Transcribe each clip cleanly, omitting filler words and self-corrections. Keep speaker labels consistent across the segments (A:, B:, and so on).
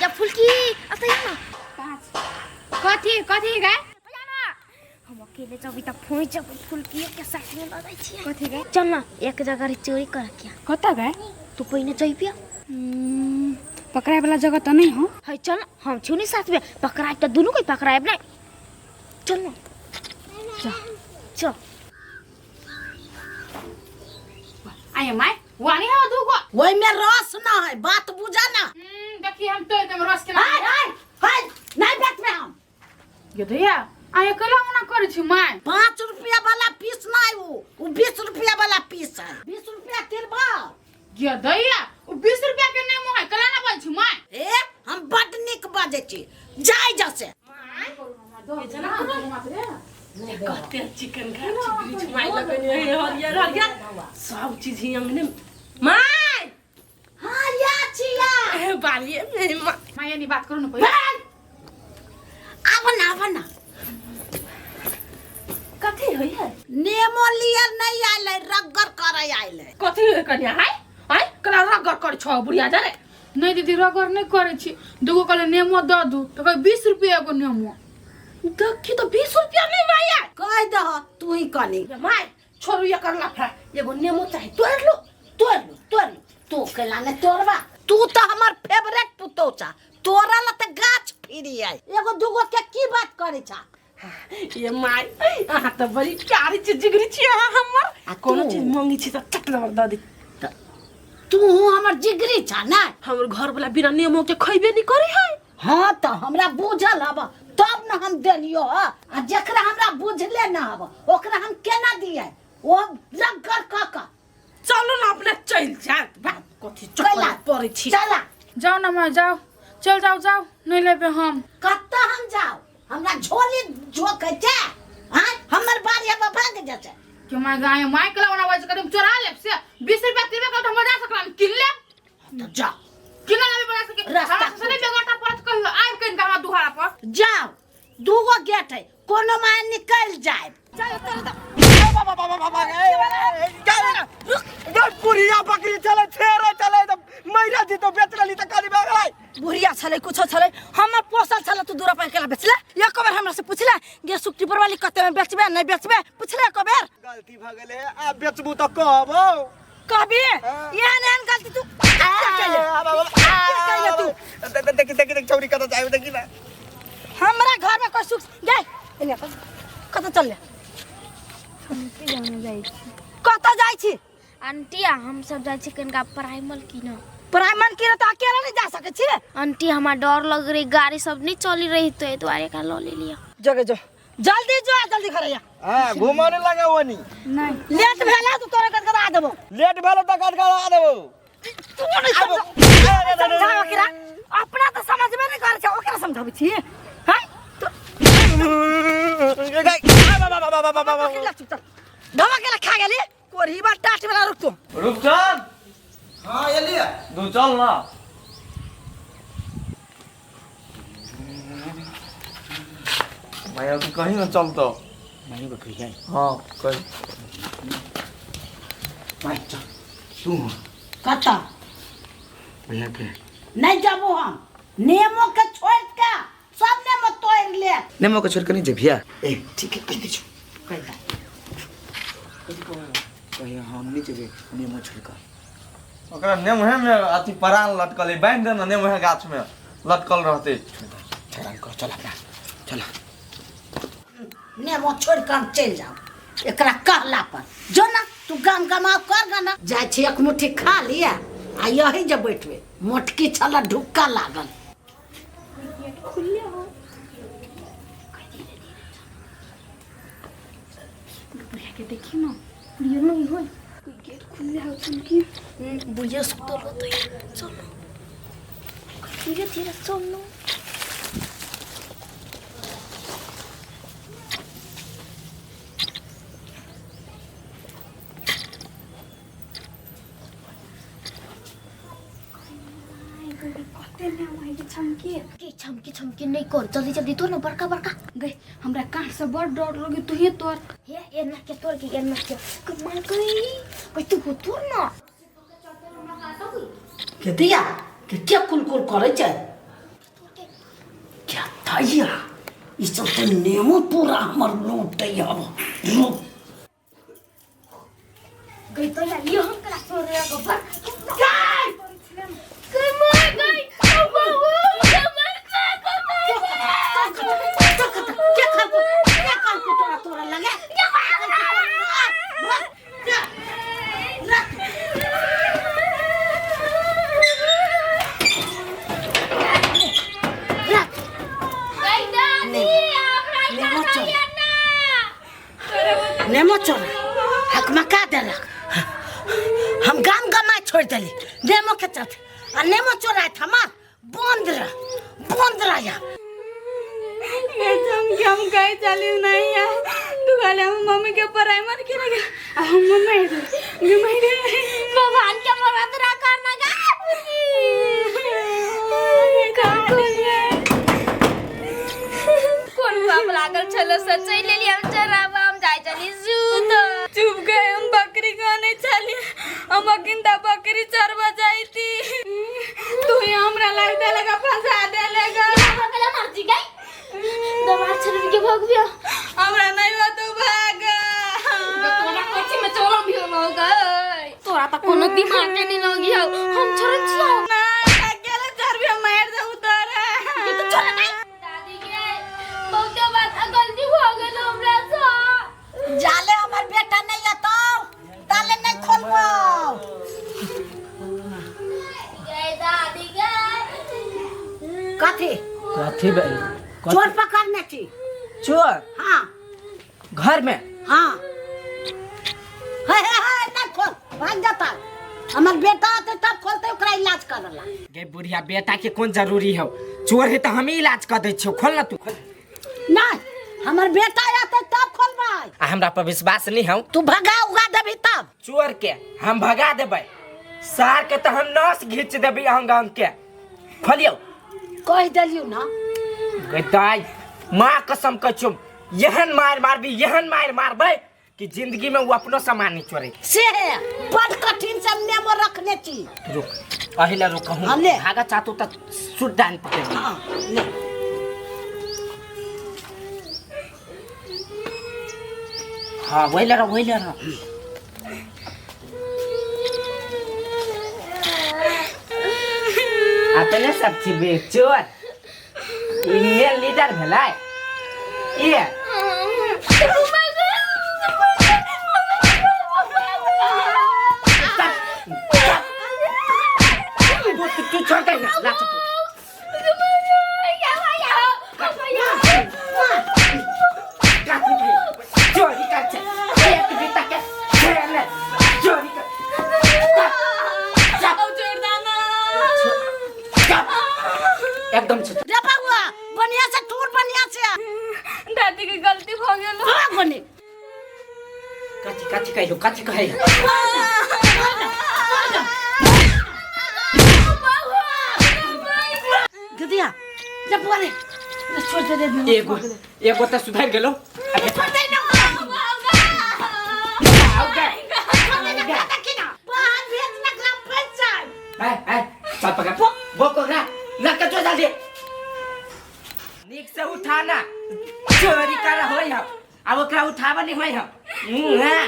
A: जब फुलकी अतै ना।
B: पाँच कथी कथी गे?
A: हम अकेले जब तक फोन जब फुलकी के साथ में लड़ाई छी।
B: कथी गे?
A: चल ना, एक जगह रे चोरी कर क्या।
B: कतऽ गे?
A: तू पहिने जइबिया।
B: पकड़ाए वाला जगह तऽ नहीं हो।
A: है चल ना, हम छु नहीं साथ में पकड़ाए तो दोनों कोई पकड़ाए नहीं। चल ना,
B: चल
A: चल।
B: आये my वानी है दूगो।
C: ओहि में रस न है, बात बुझा ना।
B: देखी हम तो एकदम रस के
C: हाय हाय हाय, नहीं बेचबे हम।
B: ये दैया आये कला ओना करै छी my.
C: 5 रुपया वाला पीस नहीं, वो 20 रुपया वाला पीस है। 20 रुपया तिरबा।
B: ये दैया उ 20 रुपया के नेमो है, कला ना बाजै छी my.
C: ए हम बड नीक बाजै छी, जाय जसे।
D: कते चिकन गाछ वृक्ष माय लगन है, हरियर हरियर सब चीज ही अंगने my.
C: हाँ या छिया।
D: ए बालिए में मा
B: my यानी बात करू न पहिले।
C: आब ना, आब ना।
D: कथी होय है?
C: नेमो लियर नहीं आयल है, रगड़ करे आयल है।
D: कथी होय कन्या? हाय हाय कला रगड़ कर छो बुढ़िया जा रे।
B: नहीं दीदी रगड़ नहीं करे छी, दूगो कहले नेमो the दू तो कहे 20 रुपया एगो नेमो।
D: देखी तो 20 रुपया नहीं माया।
C: कह दह तू ही कनी।
D: My छोड़ू ये कर लफड़ा, एगो नेमो चाही तोड़ लो
C: तोड़ लो तोड़ लो। तू केला ने तोड़बा? तू तो हमर फेवरेट पुतौ छा, तोरा ला त गाछ फिरी है। एगो दूगो के की बात करे छा?
D: ये my अहाँ त बड़ी प्यारी छी, जिगरी छी अहाँ हमर।
C: आ
D: कोनो
C: तू?
D: चीज मांगी छी त चट नंबर the दे।
C: तू हमर जिगरी छा ना?
D: हमर घर वाला बिना नेमो के खइबे नहीं करे है।
C: हाँ त हमरा बुझल हब तब न हम देलियो ह, आ जेकरा हमरा बुझले न हब ओकरा हम केना दिए? ओ रगड़ क क।
D: चलू ना अपने चल जात बात कथी
C: कैला?
D: चक्कर पड़ै छी।
C: चला
B: जाओ ना माँ, जाओ चल जाओ जाओ, नहीं लेबे हम।
C: कत्ता हम जाओ? हमरा झोली झोके छै। हाँ हमर बारी अब भाग जते।
B: क्यों my guy my कला ओना बाज कदम चोरा लेब से 20 रुपया तिरबे कर हम जा सकला किन लेब।
C: तो जाओ
B: किन लेबे बना सके?
C: रास्ता
B: हमरा से नहीं बेगरता पड़त कहियो आब कइन हमरा दुहारा पर।
C: जाओ, दूगो गेट है, कोनो माय निकल जाए।
D: चल चल चल।
E: बुढ़िया बकरी चले छेरे चले तो मैरा जी तो बेच रही तो खाली भाग।
D: बुढ़िया छले कुछो छले हमर पोसल छले, तू दूरा पर केला बेचले? एक बेर हमरा से पूछले गे सुक्ति पर वाली कते में बेचबे नहीं बेचबे? पूछले एक बेर?
E: गलती भ गेले, आ बेचबू तो कहबो।
D: कहबी?
E: हाँ।
D: एहन एहन गलती तू केले? केले तू?
E: देखी देखी देख छौरी कत जाय देखी ना।
D: हमरा घर में कोई सुख गे एने कत चलले? कत जाय छी?
A: आंटी हम सब जाय छी कनका प्राइमल की ना।
D: प्राइमल की तो अकेला नहीं जा सके छी।
A: आंटी हमरा डर लग रही, गाड़ी सब नहीं चली रही तो ए दुआरे का ल ले लिया।
D: जगे जो जल्दी जो जल्दी घर आ।
E: हां घुमाने लगा वनी।
B: नहीं
D: लेट भेला तो तोरा गदगदा देबो।
E: लेट भेलो त गदगदा देबो।
D: तू नहीं समझा ओकरा, अपना तो समझ में नहीं करे छै, ओकरा समझाबै छी। हां तो चुप चल धमा के खा गेली कोरही बा टाट वाला। रुक तू
E: रुक चल।
F: हाँ एलिया
E: तू चल ना। भैया तू कहीं ना चल तो
F: नहीं को कही है।
E: हाँ कहीं
F: भाई चल तू
C: कत्ता
F: भैया के
C: नहीं जाबो हम, नेमो के छोड़ के सब नेमो तोड़ ले।
F: नेमो के छोड़ के नहीं जेबिया? ए ठीक है कह दे छु।
C: कह दे।
F: कहिया हम नहीं जेबे नेमो छोड़ के।
E: ओकरा नेमहे में अथी परान लटकल है, बांध दे ना नेमहे गाछ में लटकल रहते।
F: चल कर चल अपना चल।
C: नेमो छोड़ के हम चल जाओ एकरा कहला पर। जो ना तू गाम गमाव कर गाना जाय छी, एक मुट्ठी खा लिया आ यही जे बैठबे मोटकी छल ढुक्का लागल।
B: बुढ़िया के देखी ना, बुढ़िया नहीं होई कोई गेट खुले हो चुनकी।
A: बुढ़िया सुतल होतै। चल धीरे धीरे चल ना।
B: कते नाम है के छमकी
A: के छमकी छमकी नहीं कर, जल्दी जल्दी तोड़ ना बड़का बड़का।
B: गई हमरा कांट से बड़ डर लगे, तू ही तोड़।
A: हे एना के तोड़ के एना के कमाल करी कोई तू हो तोड़ ना।
C: के दिया के के कुल कुल करै छै क्या थैया ई सब तऽ नेमो पूरा हमर लूटै हब रुक
A: गई तो या लियो हम करा छोड़ रे गोबर गई गई मर गई ओ बाबू मर
C: के खालको के खालको तोरा तोरा लगे
A: गई दादी हमरा
C: नेमो चोर नेमो चोर हकमका देलक हम गाम गमाय छोड़ देली नेमो के चलते आ नेमो चोराइत हमार बंद रह बंद रह या
B: हम गए चली नहीं है दुकान हम मम्मी के पराई मर के लगे हम मम्मी मम्मी
A: भगवान के मरद ना करना गा कोन बाप लागल छलो से चलि लेली हम चराबा हम जाय चली सूत
B: चुप गए हम बकरी गाने चली हम अगिंदा बकरी चरवा जाती तू ही हमरा लग देलगा फंसा देलगा
A: भगला मरजी गई दवा छल के भग बिया
B: हमरा नहीं हो तो भाग
A: तोरा कथी में चलो भी हो गई तोरा त कोनो दिमाग के नहीं लगी हो हम छोड़ छियो
B: ना अकेले चरबी हम मार दे उतारा
A: ये तो छोड़ नहीं दादी के बहुत बात गलती हो गेल हमरा से
C: जाले हमर बेटा नहीं अतौ ताले नहीं खोलबो
A: गई दादी गई
C: कथी
E: कथी भेल
C: चोर पकड़ने छी
E: चोर
C: हाँ
E: घर में
C: हाँ हे हे हे नहीं खोल भाग जाता हमर बेटा आते तब खोलते ओकरा इलाज करला
E: गे बुढ़िया बेटा के कोन जरूरी है चोर है तो हम ही इलाज कर दै छियौ खोल ना तू खोल
C: नहीं हमर बेटा आते तब खोलबै
E: आ हमरा पर विश्वास नहीं हौ
C: तू भगा उगा देबी तब
E: चोर के हम भगा देबै सार के तो हम नस घींच देबै अंग अंग के खोलियौ
C: कहि देलियौ ना
E: गे दाइ माँ कसम कहै छियौ एहन मारि मारबी एहन मारि मारबै कि जिंदगी में वो अपनो सामान नहीं चोरे
C: से है बड़ कठिन से हम नेमो रखने छी
E: रुक अहिला रुक कहूँ
C: हाँ, ले।
E: भागा चाहतो तो सुट डान पकड़ ली।
C: हाँ ले
E: हाँ वही ले रहा वही ले रहा अपने सब छिबे चोर ई मेन लीडर भेलै ये तू तू छोड़ दे ना लात चोरी कर छे एक बीता के छेले चोरी कर
B: छोड़ दाना
E: एकदम छे
C: रे बउआ बढ़िया से टूर बढ़िया से
B: दादी के गलती हो गेल
C: हाँ बनी
E: कथी कथी कहियो कथी कहियो
C: दीदिया रे बउआ रे रे छोड़ दे रे
E: एगो एगो तो सुधर गेलो
C: छोड़ दे ना
E: आओ गे
C: बाहर भेज ना ग्राम पंचायत
E: ए ए चल पकड़ वो कोकरा लड़का जो जल्दी नीक से उठाना चोरी कर होई हम अब ओकरा उठावा नहीं होई हम हां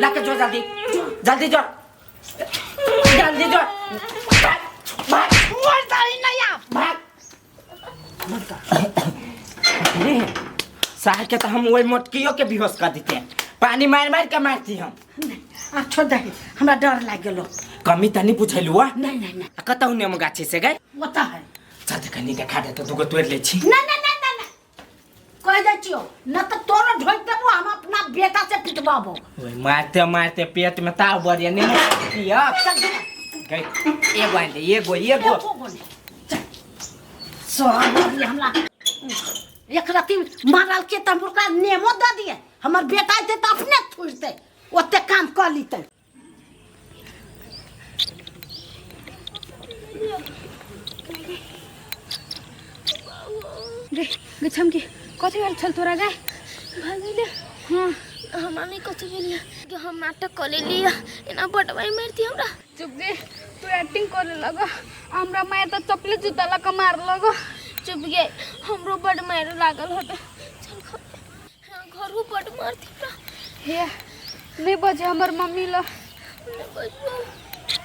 E: लड़का जो जल्दी जल्दी जो जल्दी जो भाग भाग
C: छोड़ दे ना या
E: भाग अरे साहब के तो हम वही मोटकियों के बेहोश कर देते हैं पानी मार मार के मारती हम
C: आ छोड़ दे हमरा डर लाग गेलो
E: कमी तनी बुझेलु आ
C: नहीं नहीं नहीं
E: कतौ नेमो गाछी से गए
C: वो तो है
E: चल त कनी देखा दे तो दूगो तोड़ ले छी
C: नहीं नहीं नहीं नहीं नहीं कह दे छियो न तो तोरो ढोक देबो हम अपना बेटा से पिटबाबो
E: ओए मारते मारते पेट में ताव बढ़िया नेमो पिया गई एगो आन दे एगो एगो
C: एको गो नहीं। चल। सोहर हमरा एक रति मारल के तऽ हम ओकरा नेमो दऽ दिए हमर बेटा अयतै तऽ अपने थुजतै ओते काम कऽ लेतै
B: रे गे छमकी कथी भेल छल तोरा गे
A: भागिले
B: हाँ
A: हमरा नहीं कथी भेल कि हम नाटक कऽ लेली एना बटवाई मारती हमरा
B: चुप गे तू एक्टिंग करे लगा हमरा माय त चपले जूता लगा मार लगा
A: चुप गे हमरो बड मारे लागल होते। चल घर। हाँ, घरो बड मारती ना।
B: हे नहीं बजे हमर मम्मी ल।
A: नहीं बजबो।